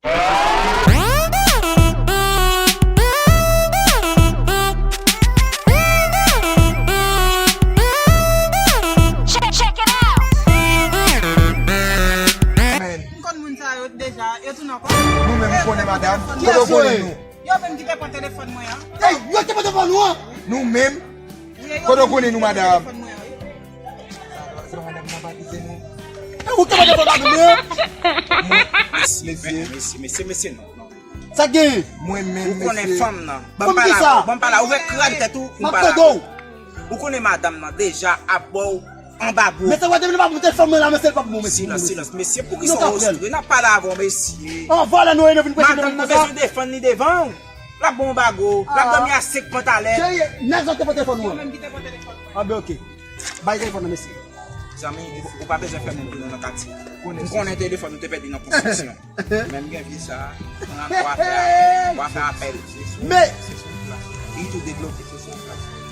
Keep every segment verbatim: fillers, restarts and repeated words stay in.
Check, check it out. Amen. M konn moun sa yo deja, yo tou nan kò. Nou menm, m konnen, madanm. Kote w konnen nou? Yo menm ki te pran telefòn mwen an. Ey, yo te pran telefòn ou an? Nou menm? Wi, yo menm ki te pran telefòn mwen an, wi. Kote w konnen nou, madanm? Sa pa madanm nan pa kite nou. E ou ki te pran telefòn madanm mwen an? Mesye, mesye, mesye, mesye, non, non. Sa k genyen? Mwen menm, mesye. Ou konnen fanm nan. Ban m pale avè w, ban m pale avè w, ouvè krab tèt ou, m pale avè w. Ou konnen madanm nan deja ap ba w anba bouch. Mesye, w ap demen pa pou telefòn mwen la, mesye, l p ap bon, mesye. Silans, silans, mesye, poukisa w ostre? N ap pale avè w, mesye. An vòlè nou ye, nou vin preche nou konsa. Madanm nan bezwen defann li devan w. L ap ba w anba bouch, l ap dòmi a senk pantalèt. Cheri, nèg sa te pran telefòn ou an. Yo menm ki te pran telefòn mwen. A ben, oke. Bay telefòn nan, mesye. Zanmi, ou, ou pa bezwen fè moun tounen nan katye. M konnen telefòn ou te pèdi nan konstriksyon. Men m gen vye sa, w a fè, w a fè apèl. Men li tou debloke.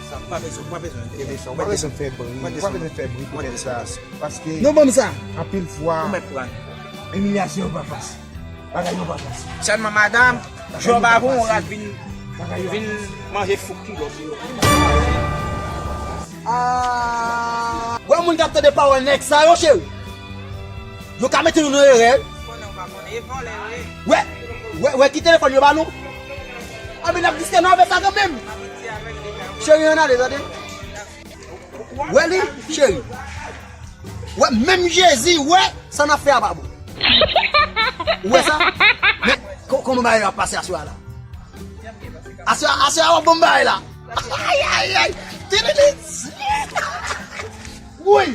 Ou pa bezwen, ou pa bezwen. Ou pa bezwen fè bri, ou pa bezwen fè bri pou tèt sa. Paske non, ban m sa. Anpil fwa, ou mèt pran. Imilyasyon yo pa fasil. Bagay yo pa fasil. Sèlman, madanm, jòb avè yon rat vin, vin manje fouk kilò. Ah. Wè moun k ap tande pawòl nèg sa yo, cheri. Yo ka mete nou nan erè. Konnen ou pa konnen, e vòlè yo ye. Wè, wè, wè ki telefòn yo ba nou. Anben, n ap diskite nou avè sa kanmenm. Cheri, ann ale, tande. Wè li, cheri. Wè, menm Jezi wè sa n ap fè a pa bon. Ou wè sa? Men, ko-, kòman bagay yo ap pase aswè a la? Aswè a, aswè a w ap bon bagay la. Ay, ay, ay. Tirilit. Woy,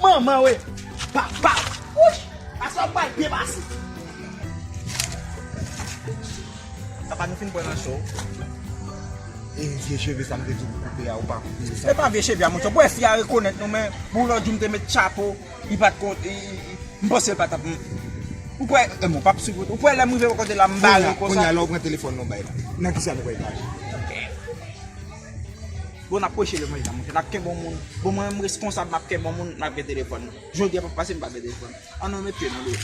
manman we. Pa, pa. Woy. Aswè a w ap bay byen pase. Apa nou fin pran nan cho. E vye cheve sa m te di w koupe a, ou pa koupe yo sa. Se pa vye cheve a, monchè. Pou wè fi a rekonèt nou, men pou lòt jou m te met chapo, li pa t kon, li, li, li, m panse l pa t ap, ou kwè, e, bon, p ap swiv ou. Ou kwè lè m rive bò kote la, m bare l konsa. Kounye a, kounye a, lè w pran telefòn nan w bay la, nan kisa nou pral pale? Bon, n ap preche levanjil la, monchè. N ap kenbe yon moun. Bon, mwen, m reskonsab, m ap kenbe yon moun, m ap gen telefòn. Jodi a p ap pase, m p ap gen telefòn. Ann, nou met pye nou deyò.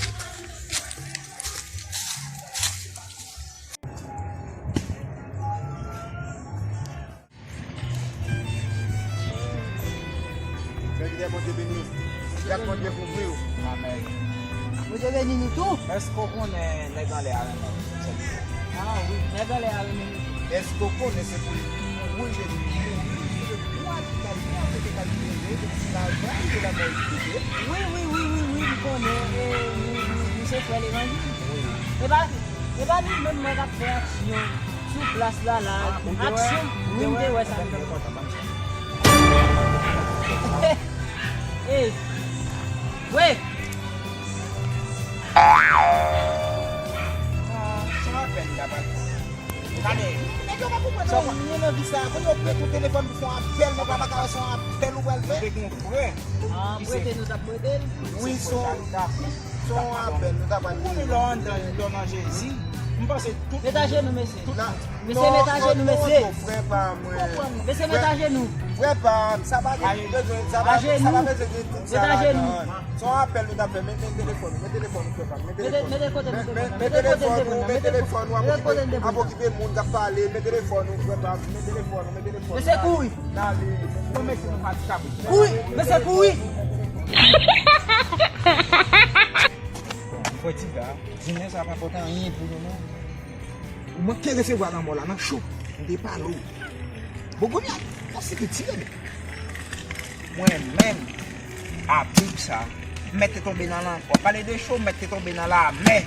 Sèvitè, Bondye beni w. Yak Bondye kouvri w. Amèn. Bondye beni nou tou. Èske w konnen nèg anlè a renmen w, sèvitè? Ah wi, nèg anlè a renmen nou tou. Èske w konnen se pou li kouvri Jezi mouri sou twa pye, kote k al breze, sou Kalvari, e lanmò resisite? Wi, wi, wi, wi, wi, m konnen. E, nou, nou, nou se frè levanjil. Wi. E pa, e pa li menm mwen k ap fè aksyon sou plas la, la. Ah, ou te wè? Aksyon, wi, m te wè sa. Mwen te kontan, ban m sa. Ey! Wi! Ah, se yon apèl m ta pral fè. Gade, nèg yo pa konprann anyen nan vi sa. Pou yo prete w telefòn pou fè yon apèl, nèg la pa ka wè se yon apèl ou pral fè. Mwen te gen yon frè. Ah, prete nou t ap prete l? Wi, se yon, se yon apèl nou ta pral fè. Ou konnen lè w anndan, lè w nan Jezi, m panse tout. Met ajenou, mesye. Mesye, met ajenou, mesye. Mesye, met ajenou. Frè pa m, sa pa gen bezwen, sa pa, sa pa bezwen gen tout sa ladan. Se yon apèl nou t ap fè, men, men telefòn ou, men telefòn ou, frè pa m, men telefòn ou. Mete kote m te pran nan, mete kote m te pran nan, mete kote m te pran nan. Men telefòn ou, ap okipe, ap okipe moun k ap pale, men telefòn ou, frè pa m, men telefòn ou, men telefòn ou. Mesye kouri. N ale. Bon, mesye, nou pa ti kabrit. Kouri, mesye kouri. Frè Tiva, jounen sa pa pote anyen pou nou, non. Ou manke resevwa lanmò la nan cho. M te pale w. Bon, kounye a, yon site tire m. Mwen menm, a Bib sa, m mèt te tonbe nan lanmò. W ap pale de cho, m mèt te tonbe nan lamè.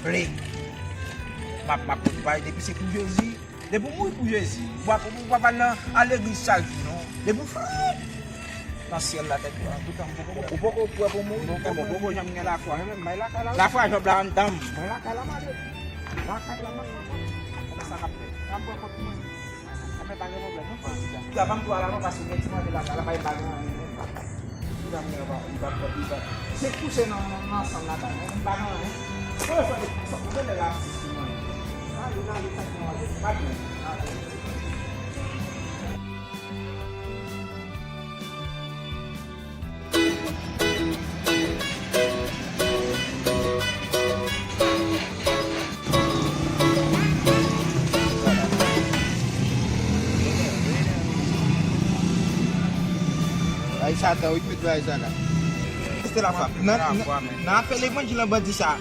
Vle. M ap, m ap kontinye pale depi se pou Jezi. Depi w mouri pou Jezi, ou pa, ou pa pral nan, al legliz chak jou, non. Depi w fè nan syèl la, tèt ou an toutan, m poko prè. Ou poko prè pou mouri? Ou poko, poko janm gen lafwa. Men, men, men lakay la. Lafwa Jòb la anndan m. Men lakay la, m ale. Lakay la, m ap pran kont. Sa k ap fèt? Sa m pran kont mwen. Sa fè pa gen pwoblèm, non, frè Tiva. Tiva, ban m twa la, non, paske gen ti manje lakay la, pa gen anyen, non. Tiva, m gen anba, li pa, li pa. Se kouche nan, nan, nan sanm lakay, non, m pa gen anyen. Mwen fè de, sa, mwen gen lè la, si, si, mwen. Ah, li la, li sa ki manje, li pa gen. Ah, Bay Satan, wi, tout bay Satan. Reste la fwa. Nan, nan, nan afè levanjil an bandi sa,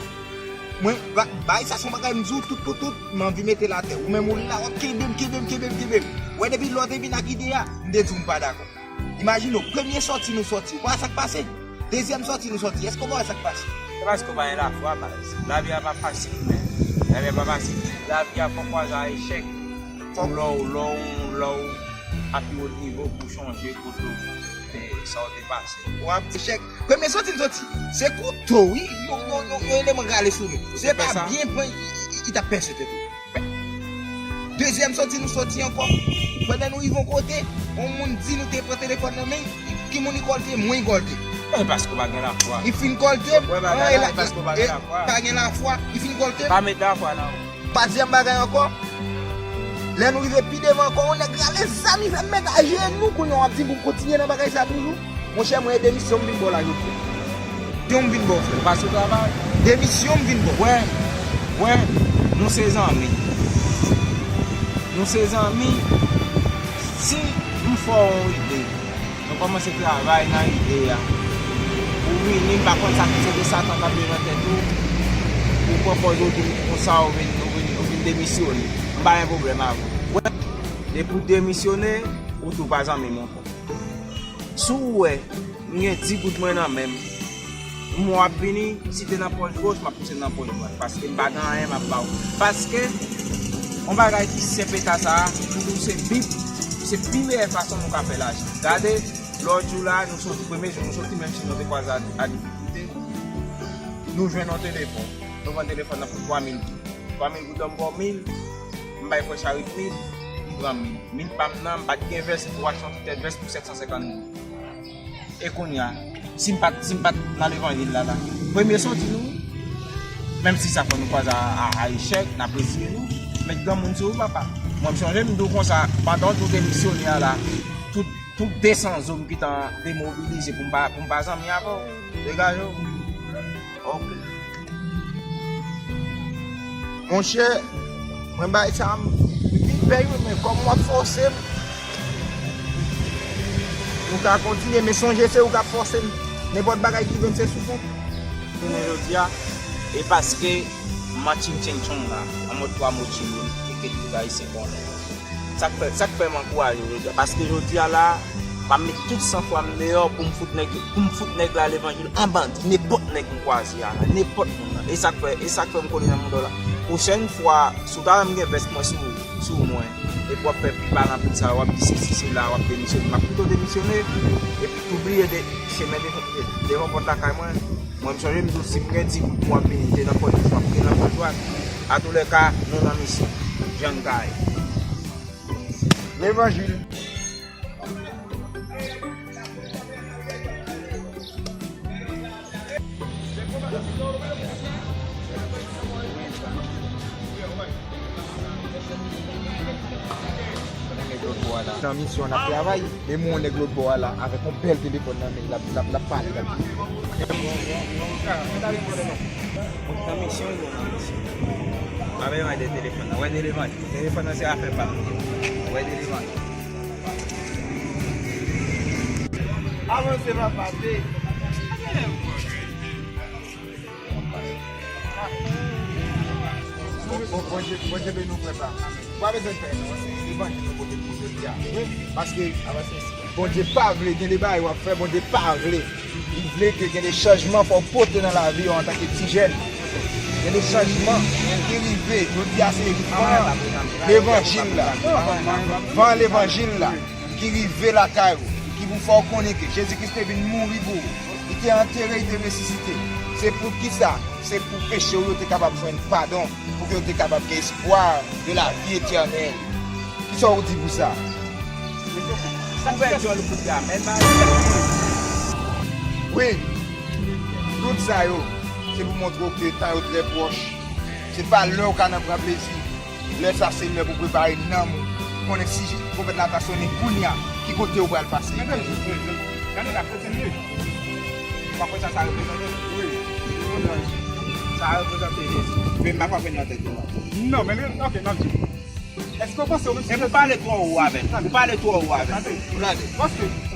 mwen, ba- bay sa se yon bagay m di w tout pou tout, m anvi mete l atè. Ou menm ou la, w ap kenbe m, kenbe m, kenbe m, kenbe m. Wè, depi lè w te vin ak ide a, m te di w m pa dakò. Imajine w, premye sòti nou sòti, ou pa wè sa k pase? Dezyèm sòti nou sòti, èske w pa wè sa k pase? Se paske w pa gen lafwa, baz. Lavi a pa fasil, men. Lavi a pa fasil. Lavi a fòk kwaze a echèk. Fòk lè w, lè w, lè w a pi wo nivo pou w chonje kote w, e, sa w te pase. W ap echèk. Premye sòti n sòti, se kouto, wi. Yon, yon, yon, yon eleman k rale sou nou. Se pa byen pran, li, li, li t ap pèse tèt ou. Dezyèm sòti nou sòti ankò. Pandan nou rive yon kote, yon moun di nou te pran telefòn nan men l, ki moun li kòlte? Mwen li kòlte. E paske w pa gen lafwa. Li fin kòlte m. Wè bagay la, e paske w pa gen lafwa. Pa gen lafwa. Li fin kòlte m. Pa met lafwa nan ou. Pazyèm bagay ankò, lè nou rive pi devan ankò, yon nèg rale zam, li fè m met ajenou, kounye a w ap di m pou m kontinye nan bagay sa toujou? Monchè, mwen e demisyon m vin ba w la jodi a. Demisyon m vin ba w, frè. Ou pa sou travay? Demisyon m vin ba w. Wè, wè, nou se zanmi. Nou se zanmi. Si m fè w yon ide, nou kòmanse travay nan ide a. Ou vini, m pa konn sa ki se de Satan k ap viv nan tèt ou. Ou pran pòz ou di m konsa, ou vin, ou vin, ou vin demisyone. M pa gen pwoblèm avè w. Wè, depi w demisyone, ou tou pa zanmi m ankò. Si w wè m gen dis goud mwen nan men m, m wè w ap vini, si te nan pòch goch, m ap pouse l nan pòch dwat. Paske m pa gen anyen m ap ba w. Paske, yon bagay ki senp eta sa a, pou nou se pi, se pi meyè fason nou ka fè lajan. Gade, lòt jou la, nou soti, premye jou nou soti, menm si nou te kwaze a, a difikilte, nou jwenn yon telefòn. Nou vann telefòn nan pou twa mil goud. Twa mil goud, m ba w mil, m bay frè Charit mil, li pran mil. Mil pa m nan, m pa t gen vès, m pou achte yon ti tèt vès pou sèt san senkant goud. E kounye a, si m pa t, si m pa t nan levanjil la, la, premye sòti nou, menm si sa fè nou kwaze a, a, a echèk, n ap reziye nou, met granmoun sou ou, papa. Mwen, m sonje m di w konsa, pandan w te demisyone a la, tout, tout de san zo m gentan demobilize pou m pa, pou m pa zanmi avè w. Degaje w. Ok. Monchè, mwen bay sa m vin pèy wi, men kòm w ap fòse m, nou ka kontinye, men sonje se ou k ap fòse m. Nenpòt bagay ki rive m, se sou kont. Jounen jodi a, e paske m an ching ching chong la, an mòd twa mo ching yo, e ke tout Ayisyen konnen. Sa k fè, sa k fè m ankouraje w jodi a. Paske jodi a la, m ap met tout sanfwa m deyò pou m fout nèg, pou m fout nèg la levanjil an bandi, nenpòt nèg m kwaze a la, nenpòt moun nan. E sa k fè, e sa k fè m kole nan mouda w la. Pwochèn fwa, si w ta wè m gen vès mwen sou, sou mwen, epi w ap fè pil pale anpil sa, w ap di sesi, sela, w ap demisyone, m ap pito demisyone, epi tou bliye de chemen de, de, devan pòt lakay mwen. Mwen, m sonje m di w, si m gen dis goud pou w ap vini, m te nan pòch goch, m ap vini nan pòch dwat. Atoulèka, nou nan misyon. Jan Kay. Levanjil. Nan misyon n ap travay, men m wè yon nèg lòt bò a la avèk yon bèl telefòn nan men l, l ap, l ap, l ap pale, l ap di. Nan misyon, nan misyon. Pa bezwen de telefòn nan. Wè telefòn. Telefòn nan se afè pa m. Wè telefòn. Avanse, papa, te. Bon, bon, Bondye, Bondye beni w, frè pa m. Ou pa bezwen fè anyen, non, se levanjil nou pote pou jodi a. Paske Bondye pa vle, gen de bagay w ap fè, Bondye pa vle. Li vle ke gen de chanjman fò w pote nan lavi w antanke ti jèn. Gen de chanjman ki rive. Jodi a se van levanjil la. Van levanjil la ki rive lakay ou, ki pou fè w konnen ke Jezi Kris te vin mouri pou ou. Li te antere, li te resisite. Se poukisa? Se pou peche w yo te kapab jwenn padon, pou ke yo te kapab gen espwa de la vi etènèl. Kisa w di pou sa? Ouvè djòl ou kout la, men ba. Wi, tout sa yo, se pou montre w ke tan yo trè pwòch. Se pa lè w ka nan pran plezi. Lè sa se lè pou prepare nanm ou. Konnen si pwofèt la ta sonnen kounye a, ki kote ou pral pase? Gade la, kote li ye. Ou pa kwè sa, sa reprezante? Wi. Sa reprezante Jezi. Men m pa kwè nan tèt ou non. Non, men, men, ok, n ap di. Èske w panse w menm si... Epi w pale twò wo avè l. Ou pale twò wo avè l. Tande. Gade. Paske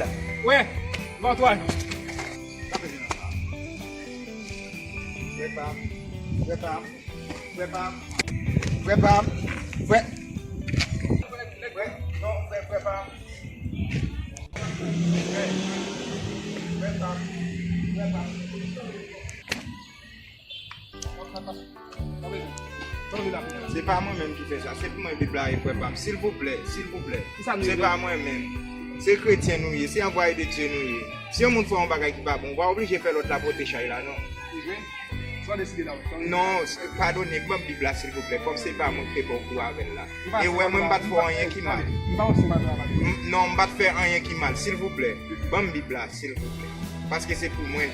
la. Wè, mwen twal. Frè pa m, frè pa m, frè pa m, frè pa m, frè, frè, non, frè, frè pa m. Frè, frè pa m, frè pa m. Se pa mwen menm ki fè sa. Se pou mwen Bib la ye, frè pa m. Silvouplè, silvouplè. Se pa mwen menm. Se kretyen nou ye, se anvwaye de Dye nou ye. Si yon moun fè yon bagay ki pa bon, ou pa oblije fè lòt la pote chay la, non. Non, padone, ban m Bib la, silvouplè. Kòm se pa mwen ki te fè w kou avè l la. E wè, mwen, m pa t fè w anyen ki mal. Non, m pa t fè anyen ki mal, silvouplè. Ban m Bib la, silvouplè. Paske se pou mwen.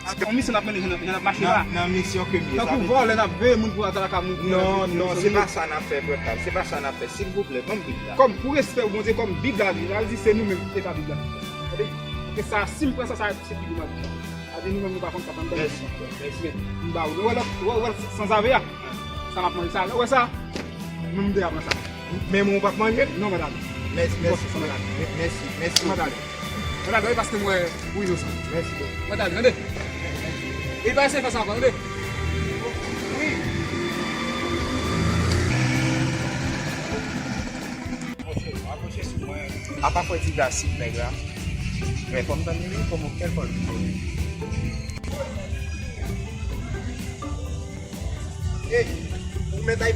Yon misyon n ap mennen, jan n ap, jan n ap mache la. Nan, nan misyon ke m ye, sa vle di. Tankou vòlè, n ap veye moun pou al lakay moun. Non, non, se pa sa n ap fè, frè pa m. Se pa sa n ap fè. Silvouplè, ban m Bib la. Kòm, pou respè pou Bondye, kòm Bib la di, sa vle di se nou menm ki te ka Bib la. Tande? Paske sa, si m pran sa, sa, se Bib la. Sa vle di nou menm nou pa konn sa, pa m tande. Mèsi, frè, mèsi. Men, m ba ou. Ou wè lòt, ou wè, ou wè sanzave a? Sa n ap manje sa. Ou wè sa? Mwen m te ap pran sa. Men mwen w p ap manje? Non, mwen t ale. Mèsi, mèsi, mèsi, mèsi. Mwen t ale. Mwen t ale, paske mwen, ou inosan. Mèsi bokou. Mwen t ale, tande? E pa eseye fè sa ankò, tande? Wi. Apa fò ti gasin nèg la. Men fò m tann li, fò m kèl fò l vin. Ey, ou mèt ay.